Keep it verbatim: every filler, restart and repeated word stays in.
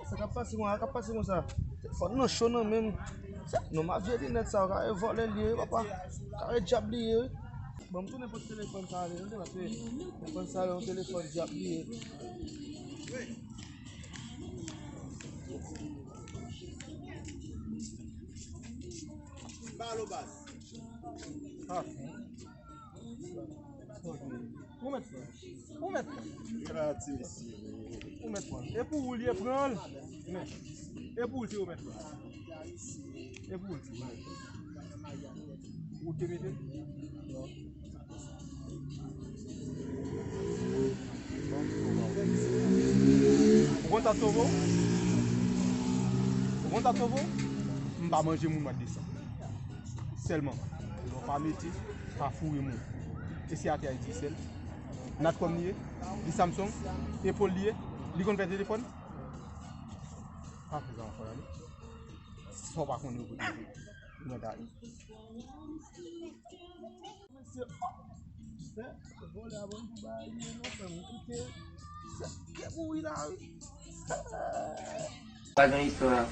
Sa k ap pase konsa, sa k ap pase konsa. Telefòn nan cho nan men m. Non, ma vye linèt sa, w ka wè vòlè l ye, papa. W ka wè dyab li ye. Ban m tounen pote telefòn sa ale, non, paske telefòn sa yon telefòn dyab li ye. Balo bas. Ah. Ou mèt pran. Ou mèt pran. Gratis. Ou mèt pran. E pou ou l ye, pran l. Men. E pou ou l se ou mèt pran. E pou ou l se ou mèt pran. Ou te mete? Non. Ou konn sa t sove w? Ou konn sa t sove w? M pa manje moun mwa desanm. Sèlman, lè w pa mete, pa foure moun. E se atè a l di sèl. Natcom li ye, li Samsung, epòl li ye, li konn fè telefòn. Pa fè sa ankò la non. Sa w pa konnen ou kote. Ou mèt ale. Mesye, oh! Fè vòlè a ban m pou bagay li non frè m. Kite. Fè kouri la wi. Pa gen istwa.